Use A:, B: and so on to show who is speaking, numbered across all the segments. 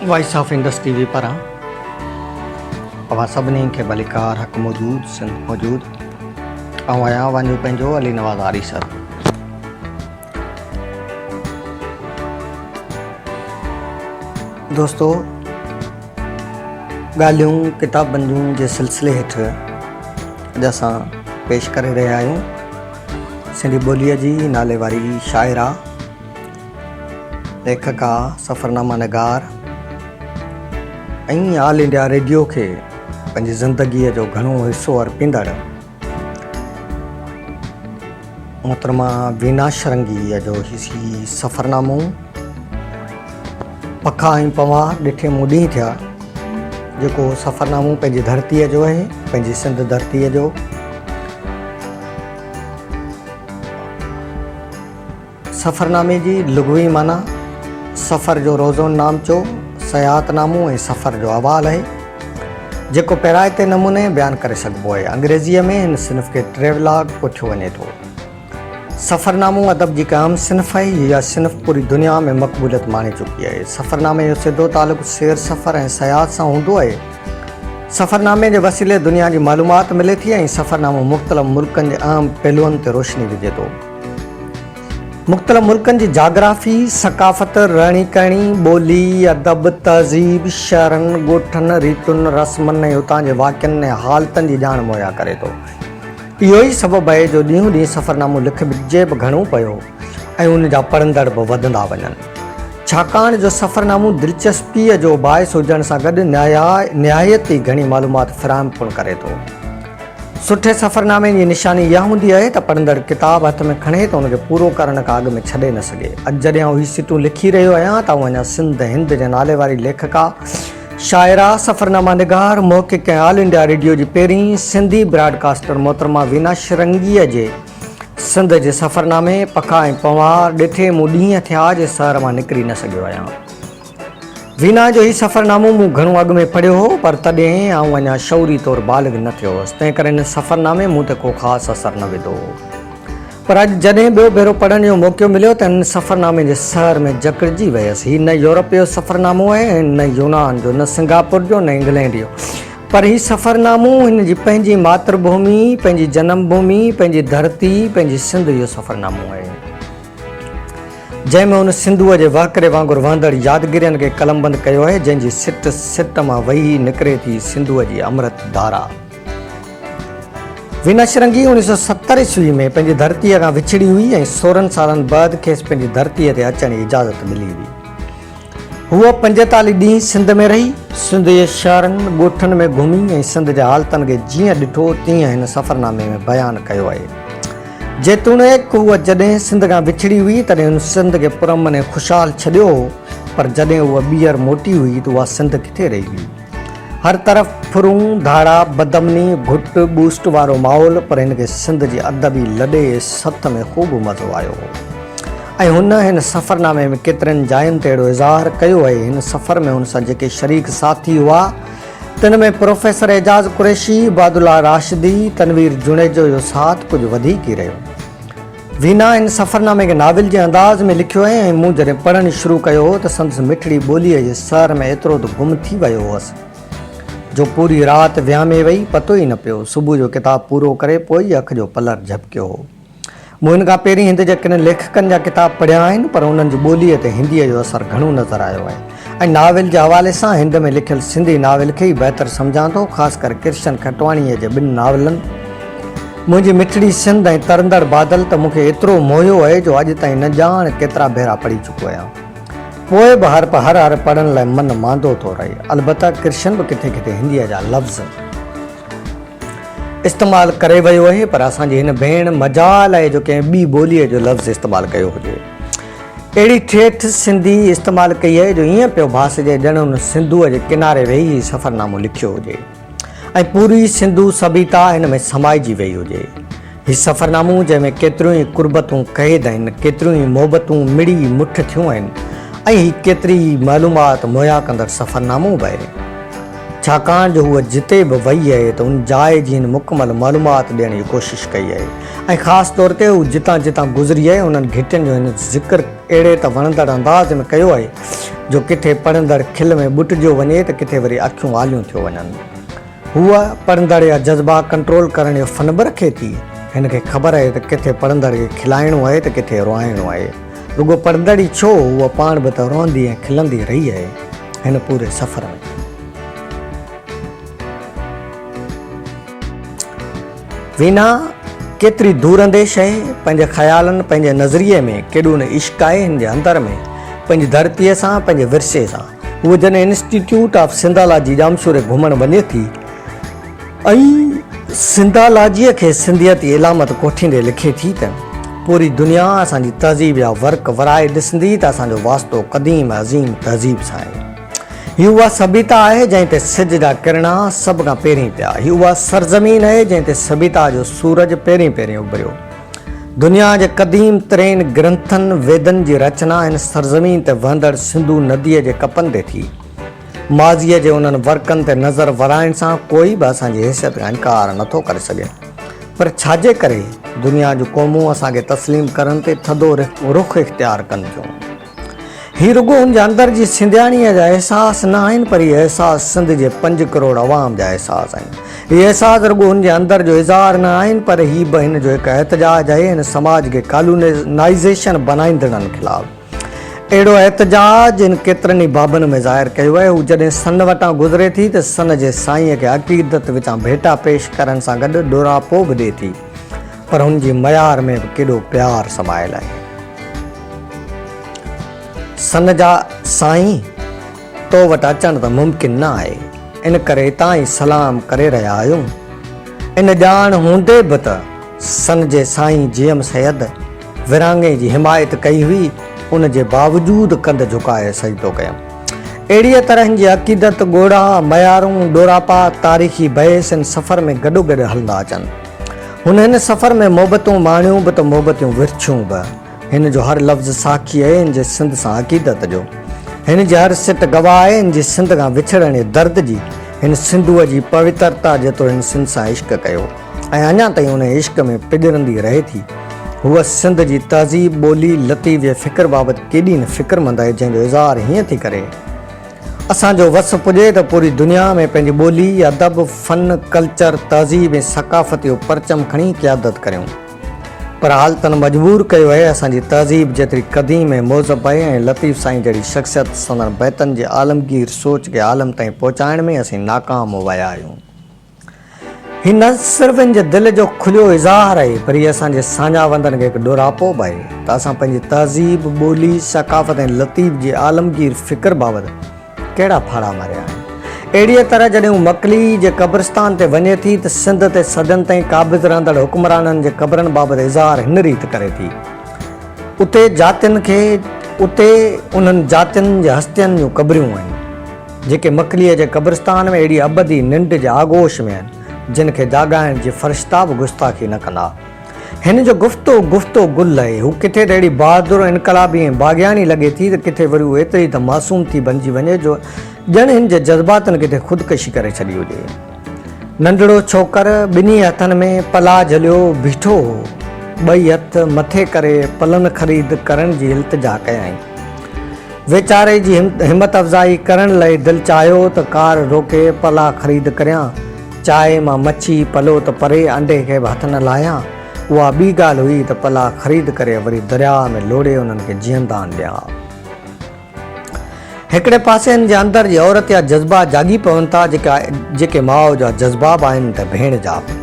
A: Voice of Indus T V پاران اوهان سڀني کي ڀليڪار حق موجود سنڌ موجود آئون آهيان اوهان جو پنهنجو علي نواز آريسر دوستو ڳالهيون ڪتابن جون جي سلسلي هيٺ اڄ اسان پيش ڪري رهيا آهيون سنڌي ٻوليء جي نالي واري شاعره ليکڪا، سفرناما نگار ۽ آل انڊيا ريڊيو کي پنهنجي زندگيء جو گهڻو حصو ارپيندڙ محترمه وينا شرنگيء جو هي سفرنامو پکا ۽ پنوار ڏٺي مون ڏينهن ٿيا جيڪو سفرنامو پنهنجي ڌرتيء جو آهي پنهنجي سنڌ ڌرتيء جو سفرنامي جي لغوي معنيٰ سفر جو روزو نامچو، سياحت نامو ۽ سفر جو احوال آهي، جيڪو پيرائتي نموني بيان ڪري سگهبو آهي. انگريزيء ۾ هن صنف کي ٽريولاگ ڪوٺيو وڃي ٿو. سفرنامو ادب جي هڪ اهم صنف آهي. اها صنف پوري دنيا ۾ مقبوليت ماڻي چڪي آهي. سفرنامي جو سڌو تعلق سير سفر ۽ سياحت سان هوندو آهي. سفرنامي جي وسيلي دنيا جي معلومات ملي ٿي ۽ سفرنامو مختلف ملڪن جي اهم پهلوئن تي روشني وجهي ٿو. مختلف ملڪن جي جاگرافي، ثقافت، رهڻي ڪهڻي، ٻولي، ادب، تهذيب، شهرن، ڳوٺن، ريتن، رسمن ۽ اتان جي واقعن ۽ حالتن جي ڄاڻ مهيا ڪري ٿو. اهو ئي سبب آهي جو ڏينهون ڏينهن سفرنامو لکجي به گهڻو پيو ۽ ان جا پڙهندڙ به وڌندا وڃن. ڇاڪاڻ جو سفرنامو دلچسپيء جو باعث هجڻ سان گڏ نهايت ئي گهڻي معلومات فراهم پڻ ڪري ٿو. سٺي سفرنامي جي نشاني اها هوندي آهي ته پڙهندڙ ڪتاب هٿ ۾ کڻي ته ان کي پورو ڪرڻ کان اڳ ۾ ڇڏي نه سگهي. اڄ جڏهن آئون هي سٽون لکي رهيو آهيان ته آئون اڃا سنڌ هند جي ناليواري ليکڪا، شاعره، سفرناما نگار، محقق ۽ آل انڊيا ريڊيو جي پهرين سنڌي براڊ ڪاسٽر محترمه وينا شرنگيء جي سنڌ جي سفرنامي، پکا ۽ پنهوار، ڏٺي مون ڏينهن ٿيا جي سحر مان نڪري نه سگهيو آهيان. وينا جو هي سفرنامو مون گهڻو اڳ ۾ پڙهيو هو، پر تڏهن آئون اڃا شعوري طور بالغ نه ٿيو هوس، تنهن ڪري هن سفرنامي مون تي ڪو خاص اثر نه وڌو هو. پر اڄ جڏهن ٻيو ڀيرو پڙهڻ جو موقعو مليو ته هن سفرنامي جي سحر ۾ جڪڙجي ويس. هي نه يورپ جو سفرنامو آهي ۽ نه يونان جو، نه سنگاپور جو، نه انگلينڊ جو، پر هي سفرنامو هن جي پنهنجي ماتر ڀومي، پنهنجي جنم ڀومي، پنهنجي ڌرتي، پنهنجي سنڌ جو سفرنامو آهي. جنهن ۾ هن سنڌوء جي وهڪري وانگر وهندڙ يادگيرين کي قلمبند ڪيو آهي، جنهن جي سٽ سٽ مان وهي نڪري ٿي سنڌوء جي امرت ڌارا. وينا شرنگي 1970 عيسوي ۾ پنهنجي ڌرتيء کان وڇڙي هئي ۽ سورهن سالن بعد کيس پنهنجي ڌرتيء تي اچڻ جي اجازت ملي هئي. هوء پنجيتاليهه ڏينهن سنڌ ۾ رهي، سنڌ جي شهرن، ڳوٺن ۾ گهمي ۽ سنڌ جي حالتن کي جيئن ڏٺو تيئن هن سفرنامي ۾ بيان ڪيو آهي. جيتوڻيڪ هوء جڏهن سنڌ کان وڇڙي هئي تڏهن هن سنڌ کي پرامن ۽ خوشحال ڇڏيو هو پر جڏهن هوء ٻيهر موٽي هئي ته اها سنڌ ڪٿي رهي هئي. هر طرف ڦرون، ڌاڙا، بدامني، گهٽ، ٻوسٽ وارو ماحول پر هن کي سنڌ جي ادبي لڏي ۽ سٿ ۾ خوب مزو آيو هو ۽ هن هن سفرنامي ۾ ڪيترين جاين تي اهڙو اظهار ڪيو آهي. هن سفر ۾ هن سان جيڪي شريڪ ساٿي هئا تن ۾ پروفيسر اعجاز قريشي، عبادالله راشدي، تنوير جوڻيجو جو ساٿ ڪجهه وڌيڪ ئي رهيو. وينا ان سفرنامي کي ناول جي انداز ۾ لکيو آهي ۽ مون جڏهن پڙهڻ شروع ڪيو هو ته سندس مٺڙي ٻوليء جي سحر ۾ ايترو ته گم ٿي ويو هئس جو پوري رات ويامي وئي پتو ئي نه پيو. صبح جو ڪتاب پورو ڪري پوء ئي اک جو پلر جهپڪيو هو. مون هن کان پهرين هند جي ڪن ليکڪن جا ڪتاب پڙهيا آهن پر انهن جي ٻوليء تي هنديء جو اثر گهڻو نظر آيو آهي ۽ ناول جي حوالي سان هند ۾ لکيل سنڌي ناول کي ئي بهتر سمجهان ٿو خاص ڪري ڪرشن کٽواڻيء جي ٻن ناولن منهنجي مٺڙي سنڌ ۽ ترندڙ بادل ته مون کي ايترو موهيو آهي جو اڄ تائين نه ڄاڻ ڪيترا ڀيرا پڙهي چڪو آهيان. پوء به هر هر هر پڙهڻ لاء من ماندو ٿو رهي. البته ڪرشن به ڪٿي ڪٿي هنديء جا لفظ استعمال ڪري ويو آهي پر اسان جي هن ڀيڻ مجال آهي جو ڪنهن ٻي ٻوليء جو لفظ استعمال ڪيو هجي. اهڙي ٺيٺ سنڌي استعمال ڪئي آهي جو ائين پيو ڀاسجي ڄڻ هن سنڌوء جي ڪناري ويهي هي سفرنامو لکيو هجي. ۽ پوري سنڌو سڀيتا هن ۾ سمائجي ويئي هجي. هي سفرنامو جنهن ۾ ڪيتريون ئي قربتون قيد آهن، ڪيتريون ئي محبتون مڙي مٺ ٿيون آهن ۽ هي ڪيتري ئي معلومات مهيا ڪندڙ سفرنامو به آهي. ڇاڪاڻ جو هوء جتي به وئي اهي ته ان جاء جي هن مڪمل معلومات ڏيڻ جي ڪوشش ڪئي اهي ۽ خاص طور تي هو جتان جتان گذري اهي انهن گهٽين جو هن ذڪر اهڙي ته وڻندڙ انداز ۾ ڪيو اهي جو ڪٿي پڙهندڙ کل ۾ ٻٽجيو وڃي ته ڪٿي وري اکيون آليون ٿيو وڃن. هوء پڙهندڙ جا جذبا ڪنٽرول ڪرڻ جو فن به رکي ٿي. هن کي خبر اهي ته ڪٿي پڙهندڙ کي کلائڻو اهي ته ڪٿي روئائڻو اهي. رڳو پڙهندڙ ئي ڇو، هوء پاڻ به ته روئندي ۽ کلندي رهي اهي هن پوري سفر ۾. وينا ڪيتري دور انديش اهي، پنهنجي خيالن، پنهنجي نظريي ۾ ڪيڏو نه عشق آهي هن جي اندر ۾، پنهنجي ڌرتيء سان، پنهنجي ورثي سان. هوء جڏهن انسٽيٽيوٽ آف سنڌالاجي ڄامشوري گهمڻ وڃي ٿي ۽ سنڌالاجيء کي سنڌيت جي علامت ڪوٺيندي لکي ٿي ته، پوري دنيا اسان جي تهذيب جا ورق ورائي ڏسندي ته اسان جو واسطو قديم ۽ عظيم تهذيب سان آهي. هي اها سڀيتا آهي جنهن تي سج جا ڪرڻا سڀ کان پهرين پيا. هي اها سرزمين آهي جنهن تي سڀيتا جو سورج پهرين پهرين اڀريو. دنيا جي قديم ترين گرنٿن ويدن جي رچنا هن سرزمين تي وهندڙ سنڌو نديء جي ڪپن تي ٿي. ماضيء جي انهن ورقن تي نظر ورائڻ سان ڪوئي به اسان جي حيثيت کان انڪار نٿو ڪري سگهي. پر ڇاجي ڪري دنيا جون قومون اسان کي تسليم ڪرڻ تي ٿڌو رخ اختيار ڪن ٿيون؟ هي رڳو هن جي اندر جي سنڌياڻيء جا احساس نه آهن پر هي احساس سنڌ جي پنج ڪروڙ عوام جا احساس آهن. هي احساس رڳو هن جي اندر جو اظهار نه آهن پر هي به هن جو هڪ احتجاج آهي هن سماج کي ڪالونائيزيشن بنائيندڙن خلاف. اهڙو احتجاج هن ڪيترن ئي بابن ۾ ظاهر ڪيو آهي. هو جڏهن سن وٽان گذري ٿي ته سن جي سائينء کي عقيدت وچان ڀيٽا پيش ڪرڻ سان گڏ ڏوراپو به ڏئي ٿي پر هن جي معيار ۾ به ڪيڏو پيار سمايل آهي. سن جا سائين، تو وٽ اچڻ ته ممڪن نه آهي، ان ڪري اتان ئي سلام ڪري رهيا آهيون. ان ڄاڻ هوندي به ته سن جي سائين جي ايم سيد ورهاڱي جي حمايت ڪئي هئي، ان جي باوجود ڪنڌ جهڪائي سجدو ڪيم. اهڙيء طرح هن جي عقيدت، ڳوڙها، ميارون، ڏوراپا، تاريخي بحث هن سفر ۾ گڏوگڏ هلندا اچن. هن هن سفر ۾ محبتون ماڻيون به ته محبتون ورڇيون به. هن جو هر لفظ ساکي آهي هن جي سنڌ سان عقيدت جو. هن جي هر سٽ گواهه آهي هن جي سنڌ کان وڇڙڻ جي درد جي. هن سنڌوء جي پوترتا جيترو هن سنڌ سان عشق ڪيو ۽ اڃا تائين انهيء عشق ۾ پڄرندي رهي ٿي. هوء سنڌ جي تهذيب، ٻولي، لطيف جي فڪر بابت ڪيڏي نه فڪرمند آهي جنهن جو اظهار هيئن ٿي ڪري. اسان جو وس پڄي ته پوري دنيا ۾ پنهنجي ٻولي، ادب، فن، ڪلچر، تهذيب ۽ ثقافت جو پرچم کڻي قيادت ڪريون. پر حالتن مجبور ڪيو آهي، اسان جي تهذيب جيتري قديم ۽ مهذب آهي ۽ لطيف سائين جهڙي شخصيت سندن بيتن جي عالمگير سوچ کي عالم تائين پهچائڻ ۾ اسين ناڪام ويا آهيون. هي نه صرف هن جي دل جو کليو اظهار آهي پر هي اسان جي ساڃاهه وندن کي هڪ ڏوراپو به آهي ته اسان پنهنجي تهذيب، ٻولي، ثقافت ۽ لطيف جي عالمگير فڪر بابت ڪهڙا ڦاڙها ماريا آهن. اهڙيء طرح جڏهن هو مڪلي جي قبرستان تي وڃي ٿي ته سنڌ تي صدين تائين قابض رهندڙ حڪمرانن جي قبرن بابت اظهار هن ريت ڪري ٿي. اتي جاتين کي اتي انهن جاتين جي هستين جون قبريون آهن. جيڪي مڪليء جي قبرستان ۾ اهڙي ابدي ننڊ جي آغوش ۾ آهن، جن کي جاڳائڻ جي فرشتا به گستاخي نه ڪندا. هن جو گفتو، گفتو گل آهي. هو ڪٿي ته اهڙي بهادر، انقلابي ۽ باغياڻي لڳي ٿي ته ڪٿي وري هو ايتري ته معصوم ٿي بنجي وڃي جو ڄڻ هن جي جذباتن ڪٿي خودڪشي ڪري ڇڏي هجي. ننڍڙو ڇوڪر ٻنهي هٿن ۾ پلا جهليو بيٺو هو. ٻئي هٿ مٿي ڪري پلن خريد ڪرڻ جي التجا ڪيائين. ويچاري جي همت افزائي ڪرڻ لئه دل چاهيو ته ڪار روڪي پلا خريد ڪريان. چاهي مان مڇي، پلو ته پري انڊي کي به هٿ نه لاهيان. اها ٻي ڳالهه هئي ته پلا خريد ڪري وري درياهه ۾ لوڙهي انهن کي جيئندان ڏيان ها. هڪڙي پاسي هن جي اندر جي عورت جا جذبا جاڳي پون ٿا جيڪي ماء جا جذبا به آهن ته ڀيڻ جا به.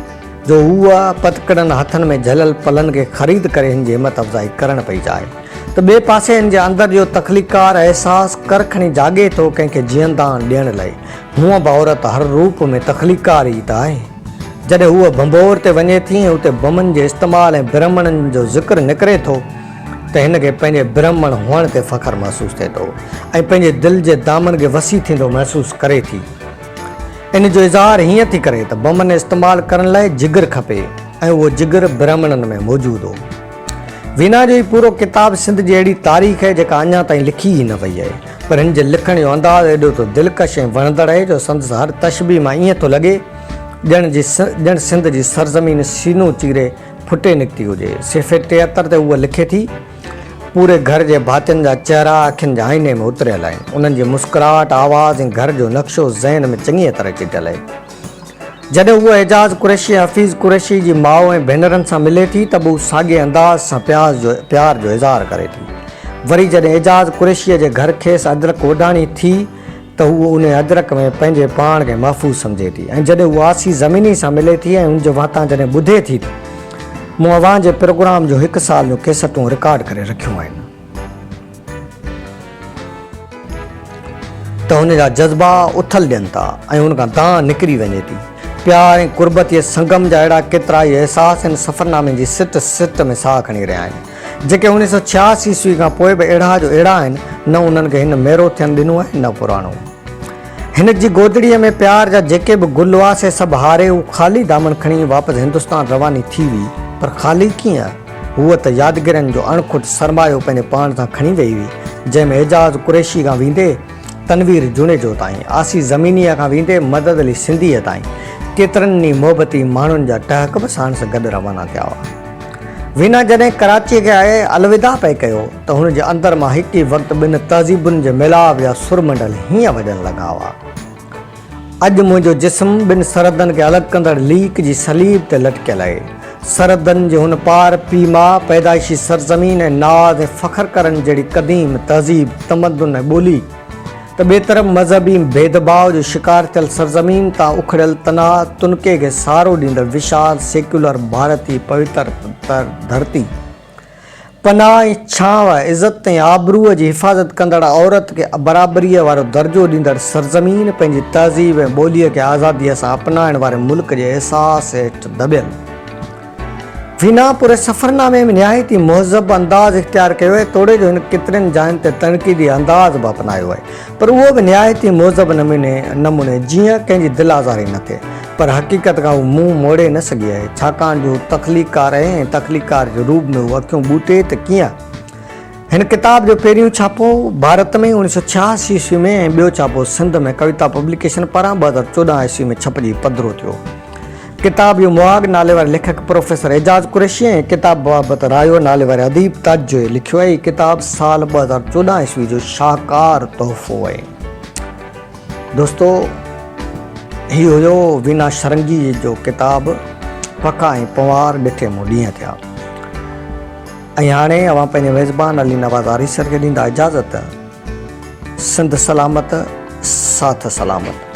A: جو هوء پتڪڙن هٿن ۾ جهليل پلن کي خريد ڪري هن جي همت افزائي ڪرڻ پئي چاهي ته ٻئي پاسي هن جي اندر جو تخليقڪار احساس ڪر کڻي جاڳي ٿو ڪنهن کي جيئندان ڏيڻ لئي. هونء به عورت هر روپ ۾ تخليقڪار ئي ته آهي. جڏهن هوء ڀنڀور تي وڃي ٿي ۽ اتي بمن جي استعمال ۽ برهمڻن جو ذڪر نڪري ٿو ته هن کي پنهنجي برهمڻ هئڻ تي فخر محسوس ٿئي ٿو ۽ پنهنجي دل جي دامن کي وسيع ٿيندو محسوس ڪري ٿي. ان جو اظهار هيئن ٿي ڪري ته بمن استعمال ڪرڻ لاء جگر کپي ۽ اهو جگر برهمڻن ۾ موجود هو. وينا جو هي پورو ڪتاب سنڌ جي اهڙي تاريخ آهي جيڪا اڃا تائين لکي ئي نه وئي آهي. پر هن جي لکڻ جو انداز ايڏو ته دلڪش ۽ وڻندڙ آهي جو سندس هر تشبيهه مان ائين ٿو لڳي ڄڻ جي ڄڻ سنڌ جي سرزمين سينو چيري ڦٽي نڪتي هجي. صفحي 73 تي هوء لکي ٿي، پوري گهر جي ڀاتين جا چهرا اکين جي آئيني ۾ اتريل آهن. انهن جي مسڪراهٽ، آواز ۽ گهر جو نقشو ذهن ۾ چڱيء طرح چٽيل آهي. جڏهن هوء اعجاز قريشي ۽ حفيظ قريشي جي ماء ۽ ڀينرن سان ملي ٿي ته به هو ساڳئي انداز سان پياز جو پيار جو اظهار ڪري ٿي. وري جڏهن اعجاز قريشيء جي گهر کيس اجرڪ اوڍاڻي ٿي ته هوء انهي اجرڪ ۾ پنهنجي پاڻ کي محفوظ سمجهي ٿي ۽ جڏهن هوء آسي زميني سان ملي ٿي ۽ ان جي واتان جڏهن ٻڌي ٿي ته مون اوهان جي پروگرام جون هڪ سال جون ڪيسٽون رڪارڊ ڪري رکيون آهن. ته هن جا جذبا اٿل ڏين ٿا ۽ هن کان دانهن نڪري وڃي ٿي. پيار ۽ قربت جي سنگم جا اهڙا ڪيترائي احساس هن سفرنامي جي سٽ سٽ ۾ ساهه کڻي رهيا آهن، جيڪي اوڻيهه سو 86 عيسوي کان پوء به اهڙا جو اهڙا آهن، نه انهن کي هن ميرو ٿيڻ ڏنو آهي نه پراڻو. هن جي گودڙيء ۾ پيار جا جيڪي به گل هئا، سي سڀ هاري هو خالي دامن کڻي واپس هندستان رواني ٿي ويئي، پر خالي ڪيئن؟ هوء ته يادگيرين جو اڻ کٽ سرمايو پنهنجي پاڻ سان کڻي ويئي هئي، جنهن ۾ اعجاز قريشي کان ويندي تنوير جوڻيجو تائين، آسي زمينيء کان ويندي مدد علي سنڌيء تائين، ڪيترن ئي محبتي ماڻهن جا ٽهڪ به ساڻس گڏ روانا ٿيا هئا. وينا جڏهن ڪراچيء کي آئي الوداع پئي ڪيو ته هن جي اندر مان هڪ ئي وقت ٻن تهذيبن جي ميلاپ جا سرمنڊل هيئن وڄڻ لڳا هئا. اڄ منهنجو جسم ٻن سرحدن کي الڳ ڪندڙ ليڪ جي صليب تي لٽڪيل آهي. سرحدن جي هن پار پيء ماء، پيدائشي سرزمين ۽ ناز ۽ فخر ڪرڻ جهڙي قديم تهذيب، تمدن ۽ ٻولي ته ٻئي طرف مذهبي ڀيد ڀاء جو شڪار ٿيل سرزمين تان اکڙيل تنها تنڪي کي سهارو ڏيندڙ وشال سيڪيولر ڀارتي پوتر ڌرتي. پناهه ۽ ڇانو، عزت ۽ آبروء جي حفاظت ڪندڙ عورت کي برابريء وارو درجو ڏيندڙ سرزمين، پنهنجي تهذيب ۽ ٻوليء کي آزاديء سان اپنائڻ واري ملڪ جي احساس هيٺ دٻيل. وينا پوري سفرنامي ۾ نهايت ئي مهذب انداز اختيار ڪيو آهي، توڙي جو هن ڪيترين جاين تي تنقيدي انداز به اپنايو آهي، پر اهو به نهايت ئي مهذب نموني، جيئن ڪنهن جي دل آزاري نه ٿئي. پر حقيقت کان هو منهن موڙي نه سگهي آهي، ڇاڪاڻ جو هو تخليقڪار آهي ۽ تخليقڪار جي روپ ۾ هو اکيون ٻوٽي ته ڪيئن؟ هن ڪتاب جو پهريون ڇاپو ڀارت ۾ اوڻيهه سو 86 عيسوي ۾ ۽ ٻيو ڇاپو سنڌ ۾ ڪويتا پبليڪيشن پاران 2014 عيسوي ۾ ڇپجي پڌرو ٿيو. ڪتاب جو مهاڳ ناليواري ليکڪ پروفيسر اعجاز قريشي ۽ ڪتاب بابت رايو ناليواري اديب تاج جويي لکيو آهي. هي ڪتاب سال 2014 عيسوي جو شاهڪار تحفو آهي. دوستو هي هيو وينا شرنگي جو ڪتاب پکا ۽ پنوار ڏٺي مون ڏينهن ٿيا ۽ هاڻي اوهان پنهنجي ميزبان علي نواز آريسر کي ڏيندا اجازت سنڌ سلامت ساٿ سلامت.